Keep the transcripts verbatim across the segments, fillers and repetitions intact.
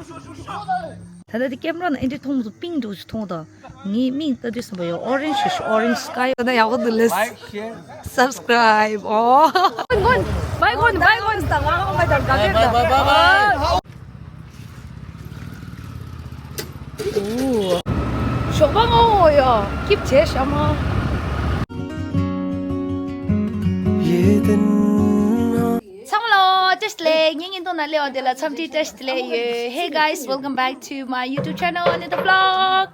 ད་ལྟ་དེ་ཀེམ་ར་ནང་ཨེ་འདྲ་མཐོང་མ་སོང་། པིང་འདྲ་ཞིག་མཐོང་དང་། ངའི་མིང་ལྟ་དུས་ཙམ་པ་ཡོད། Orange ཞིག Orange Sky། ད་ལྟ་ཡག་པོ་འདུག་ལེ། Like, share, subscribe. Oh, bye, bye, bye, bye. Bye, bye, bye, bye. ཞོགས་པ་སྔ་པོ་ཡ། སྐྱིད་བྱས་ཤག་མ། ཚང་མ་ལ་བཀྲ་ཤིས་བདེ་ལེགས། ངའི་བརྙན་ཐུང་ནང་སླེབས་པ་དེ་ལ་འཚམས་འདྲི་བཀྲ་ཤིས་བདེ་ལེགས་ཡོད། Hey guys, welcome back to my YouTube channel, another vlog.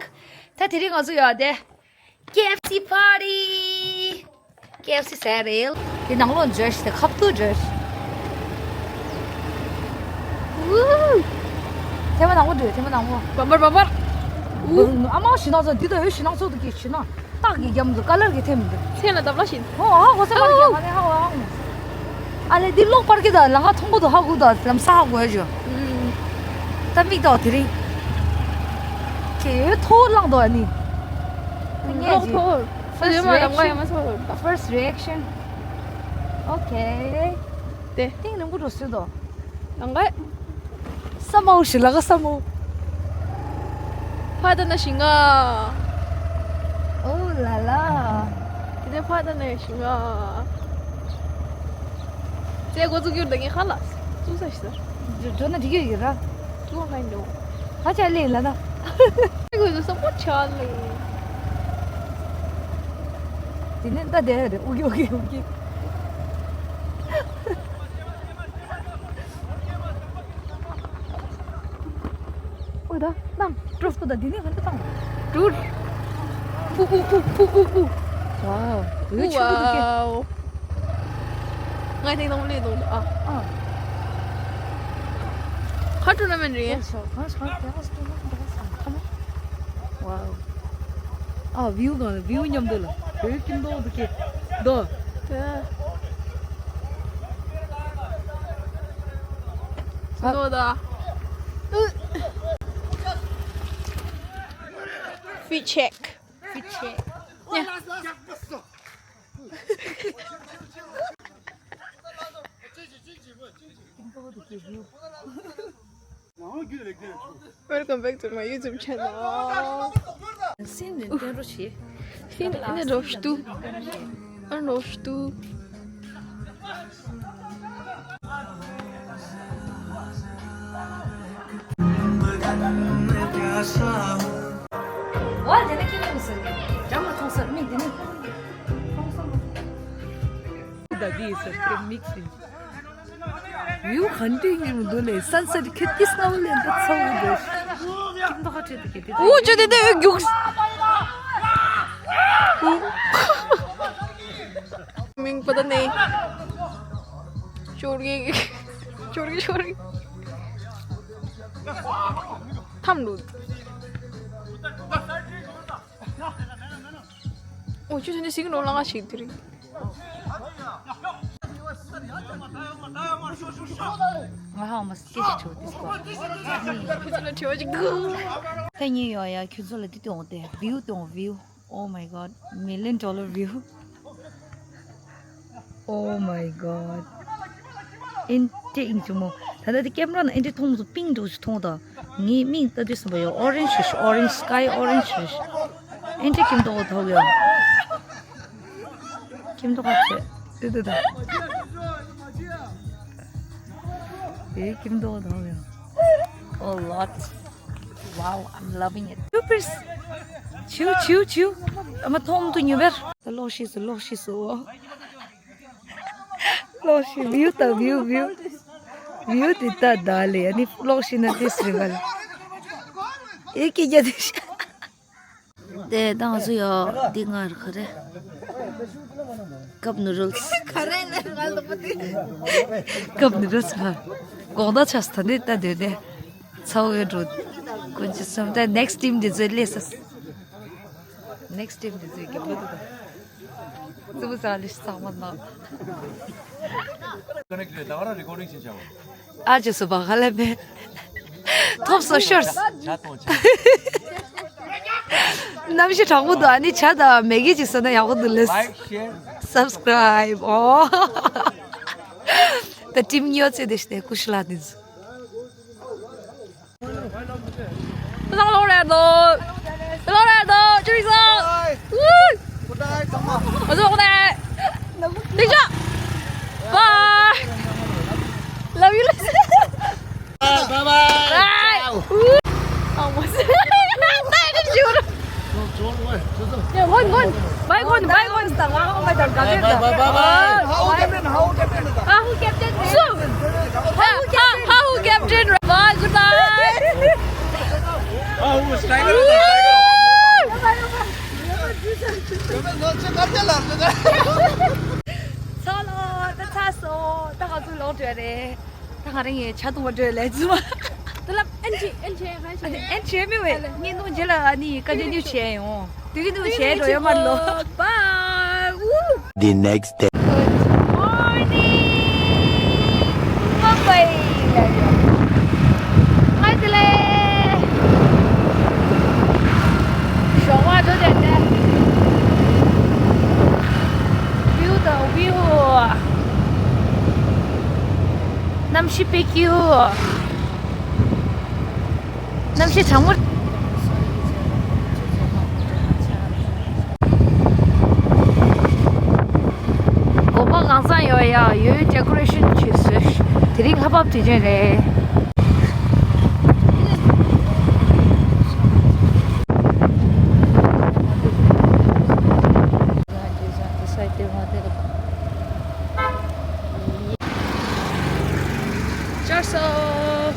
ད་དེ་རིང་ང་ཚོ་ཡོད་དེ། K F C party. K F C ཟ་རེད། དེ་ནང་ལོགས་འཇོག་ཤི་དེ་ཁབ་ཏུ་འཇོག་ཤི། ཐེ་མ་ནང་པོ་འདུག་ཐེ་མ་ནང་པོ། བམ་པར་བམ་པར། ཨ་མ་ཞི་ནང་ཚོ་འདི་ད་འོ་ཞི་ནང་ཚོ་འདུག་གི་ཞི་ན། སྟག་གི་རྒྱབ་འདུག་ཀ་ལར་གི་ཐེམ་འདུག་མཚན་ལ་འདབ་ལ་བཞིན། ཧོ་ཧ་གོ་ས་པར་གི་ཧ་ནི་ཧ་གོ་ཧ་གོ། ཨ་ལེ་འདི་གློག་པར་གི་ད་ལང་ང་མཐོང་གོ་དུ་ཧ་གོ་ད་ལམ་ས་ཧ་གོ་ཡ་ཇོ། ད་མིག་ཏོ་དེ་རིང་། ཁྱེད་ཐོ་ལང་དོ་ཨ་ནི། ངས་ཀྱི་ཐོ། ས་ཇོ་མ་ལམ་ང་ཡ་མ་ཚོ་ད། First reaction. Okay. དེ་ཏིང་རིང་པོ་འགྲོ་སྲིད་དོ། ལང་ང་། ས་མོ་ཞི་ལ་ག་ས་མོ། ཕ་ད་ན་ཞིང་ང་། Oh la la. དེ་ནས་ཕ་ད་ན་ཞིང་ང་། ཙེ་གོ་ཙུག་གྱུར་ད་ངས་ཁ་ལ། ཙུག་ས་ཞི་ས། འགྲོ་ན་འགྲིག་གི་ཡོད་ར། ཙུག་ཁ་འགྲོ། ཧ་ཅང་ལེ་ལ་ད། ཁོས་ས་མོ་ཆ་ལེ། དེ་ནས་ད་དེ་རེད། ཨུ་གི་ཨུ་གི་ཨུ་གི། ཨོ་ད་ནམ་ཀྲོས་པོ་ད་འདི་ནས་ག་འདྲ་བཏང་། ཌུཌ། ཨུ་ཨུ་ཨུ་ཨུ་ཨུ་ཨུ། ཝའོ། འོད་ཆེན་པོ་འདུག་གས། ཝའོ། ང་དེ་ནང་ལས་འདུག་ཨ། ཨ། ཁ་ཊུ་ན་མེན་རེད། ཝའོ། ཨ་བིའུ་གང་ལ་བིའུ་མཉམ་དུ་ལ་བོད་ཀྱི་མདོག་འདུག་གས། མདོག་ཨ། མདོག་ད། Fit check. Fit check. Welcome back to my YouTube channel. ཕིན་ནི་རོ་ཤྟུ། ཨ་རོ་ཤྟུ། ཝ་དེ་ནས་ཁྱེད་མཐོང་སོང་། འགྲམ་ལ་མཐོང་སོང་། མིག་དེ་ནས་མཐོང་སོང་། ད་དེ་ཡིན་ས་དེ་མིག་སིན། ཝིའུ་ག་འདྲ་ཡིན་འདུག་ལེ། སན་སེཊ་ཁེ་ཏིས་ནའོ་ལེ་འདི་ཚ་བོ་འདུག་ཁྱིམ་ཐོག་ཁ་ཆེ་འདུག་གི་དེ། ཨུ་ཅོ་དེ་དེ་ཨུ་རྒྱུགས། མིང་པ་ད་ནེ། ཅོར་གི་ཅོར་གི་ཅོར་གི། ཐམ་ལུ། ཨོ་ཅོ་དེ་ནེ་སིང་ནོ་ལ་ང་ཞིག་དེ་རིང་། ང་ཧ་མ་སྐད་ཆ་ཆོ་དེ་སྐོར། ཁྱོད་ཚོ་ལ་དྲི་བ་ཅིག་འདུག་ད་ཉིན་ཡོང་ཡ་ཁྱོད་ཚོ་ལ་དེ་སྟོན་འོང་སྟེ། ཝིའུ་སྟོན་འོང་ཝིའུ། Oh my god, million dollar view. Oh my god. ཨེན་ཏེ་ཨིན་ཅུ་མོ། ད་ལྟ་དེ་ཀེམ་ར་ནང་ཨེན་ཏེ་མཐོང་མ་སོང་། པིང་འདྲ་ཞིག་མཐོང་དང་། ངའི་མིང་ལྟ་དུས་ཙམ་པ་ཡོད། Orange ཞིག་Orange Sky Orange ཞིག་ཨེན་ཏེ་ཁྱིམ་ཐོག་ཐོག་ཡོད། ཁྱིམ་ཐོག་ཁ་ཆེ། ཏི་ཏི་ཏ། ཨེ་ཁྱིམ་ཐོག་ཐོག་ཡོད། Oh Lord. Wow, I'm loving it. Super. ཆུ་ཆུ་ཆུ། ཨ་མ་མཐོང་དུ་ཉུ་བེར། ལོག་ཤི་སུ་ལོག་ཤི་སུ། ལོག་ཤི་ཝིའུ་ད་ཝིའུ་ཝིའུ། ཝིའུ་དེ་ད་ད་ལེ་ཨ་ནི་ལོག་ཤི་ན་དེ་སི་རི་བལ། ཨེ་ཀི་རྒྱ་དེ་ཤ། དེ་ད་ང་ཚོ་ཡོད་འདི་ང་ར་ཁ་རེ། ཀབ་ནུ་རལ་སི། ཁ་རེ་ནས་ང་ལ་པོ་དེ། ཀབ་ནུ་རལ་སི་ཕ། གོང་ད་ཆ་སི་ཐ་འདི་ད་དེ་དེ། ཚའོ་ཡོད་འགྲོ། ཀུན་ཅི་སམ་ད་next team འདི་ཚོས་ལས་ས། Next time འདི་ཚོས་གི་བུ་དུ་དང་། ཙི་བུ་ཙ་ལི་ཚང་མ་ནང་། ཨ་ཅེ་སུ་བ་ག་ལེ་མེ། ཐོབ་སོ་ཤོར། ཆ་ཐོང་ཆ། གནམ་གཤིས་གྲང་མོ་འདུག་ཨ་ནི་ཇ་དང་མེ་གི་ཅིག་ཟོས་ན་ཡག་པོ་འདུག་ལེ། Like, share, subscribe. Oh. The team ཉོ་ཚེ་དེ་ཤ་དེ་ཀུ་ཤ་ལ་ནི་ཟུ། ཚང་མ་ལོག་རེད་དོ། ལོག་རེད་དོ། ཅི་རིགས་སོང་། Good night. Good night. Bye. Love you. Bye bye. Bye. Ooh. Oh, what's it? Thank you. Yeah, one, one. Bye, one, bye, one. Bye, bye, bye, bye. Ah, who captain? Who captain? So, ha, ha, ha, who captain? Bye, good night. Ah, who was tiger? Woo! ཚོགས་ལོ། ད་ཚ་སོང་། ད་ང་ཚོ་ལོག་འགྲོ་རེད། ད་ང་རང་ཡི་ཆ་ཐུང་བ་འགྲོ་ལས་ཚུལ་མ། ད་ལབ་ཨན་ཆེ་ཨན་ཆེ་ཧ་ཆེ། ཨན་ཆེ་མི་བས་ཉིན་ནུ་རྗེས་ལ་ཨ་ནི་བཀའ་དྲིན་ཆེ་ཡོང་། དེ་གི་ནུ་བྱས་འགྲོ་ཡོད་མ་ལོ། Bye. Woo. The next day. Good morning. Mumbai. Hi, Dile. Showa do de de. View the view. གནམ་གཤིས་དཔེ་སྐྱིད། གནམ་གཤིས་གྲང་མོ། དགོན་པ་གང་ཚང་ཡོད་ཡ། ཡོད། ཌེ་ཀོ་རེ་ཤན་བྱས་སོང་། དེ་རིང་ལྷ་བབས་དུས་ཆེན་རེད། བཅར་སོང་།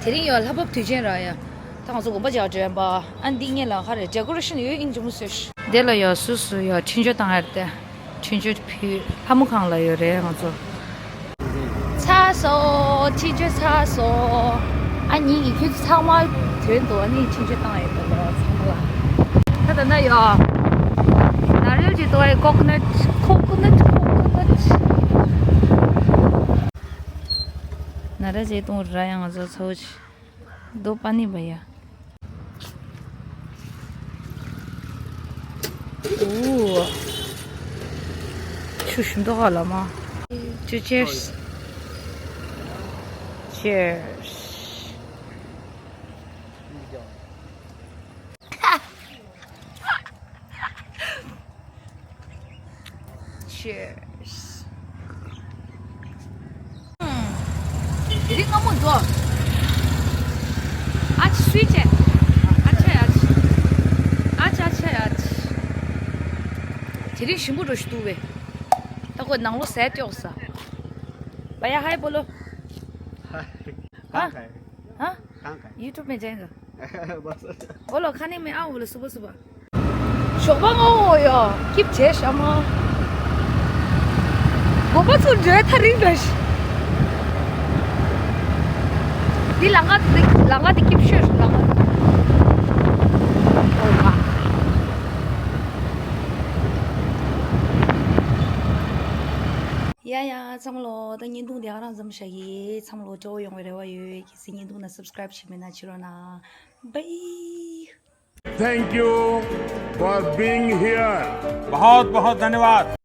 དེ་རིང་ཡང་ལྷ་བབས་དུས་ཆེན་ར་ཡ། ད་ང་ཚོ་དགོན་པ་བཅར་འགྲོ་ཡིན་པ། ཨ་འདི་ངེད་ལ་ཧ་རེ་ཌེ་ཀོ་རེ་ཤན་ཡོད། ཨིན་ཇུམ་སོས། དེ་ལ་ཡ་སུ་སུ་ཡ་འཕྲིན་བཅོལ་བཏང་ཡ་རེད་དེ། འཕྲིན་བཅོལ་ཕུལ། ལྷ་མོ་ཁང་ལ་ཡོད་རེད་ང་ཚོ། ཚར་སོང་། འཕྲིན་བཅོལ་ཚར་སོང་། ཨ་ཉིད་ཀྱི་ཁྱོད་ཚོ་ཚང་མ་དོན་དུ་ཨ་ནི་འཕྲིན་བཅོལ་བཏང་ཡོད་པ་ལོ་ཚང་མ་ལ། ད་ད་ན་ཡ། ན་རེལ་གྱི་ཏོ་ཨེ་ཀོ་ཀོ་ནཊ། ཀོ་ཀོ་ནཊ། ཀོ་ཀོ་ནཊ། ན་རེལ་གྱི་ཏོ་ར་ཡང་ང་ཚོ་ཚོ་ཆི། རྡོ་པ་ནི་བ་ཡ། ཨོ། ཆུ་ཞིམ་མདོག་ཁ་ལ་མ། ཆུ། Cheers. Cheers. Cheers. དེ་རིང་སྔ་མོ་འགྲོ། ཨ་ཅི་སུས་བྱས། ཨ་ཆ་ཡ་ཆི། ཨ་ཆ་ཨ་ཆ་ཡ་ཆི། དེ་རིང་ཞིམ་པོ་འགྲོ་ཞིག་འདུག་བས། ད་ཁོ་ནང་ལོ་ཟས་སྟོག་ས། བ་ཡ་ཧའི་བོ་ལོ། ཧ། གང་ག་ཧ། གང་ག་ཡུ་ཊུབ་མེ་ཇན་ག་བོ་ལོ་ཁ་ནི་མེ་ཨ་བོ་ལོ་སུ་བ་སུ་བ། ཞོགས་པ་སྔ་བོ་ཡོ། སྐྱིབས་བྱས་ཤ་མ། དགོན་པ་ཚུར་འགྲོའི་ཐག་རིང་འདྲ་ཞིག་འདི་ལམ་ཁ་འདི་ལམ་ཁ་འདི་སྐྱིབས་ཤོད་ལམ་ཁ། ཨོ་མ། ཡ་ཡ་ཚང་མ་ལོ། ད་བརྙན་ཐུང་འདི་ཨ་རང་ཙམ་བཞག་གི། ཚང་མ་ལོ་སྤྲོ་བོ་ཡོང་བའི་རེ་བ་ཡོད། གལ་སྲིད་བརྙན་ཐུང་ན་སབ་སི་ཀ་རེབ་བྱས་མེད་ན་བྱེད་རོགས་གནང་། Bye. Thank you for being here. बहुत बहुत धन्यवाद।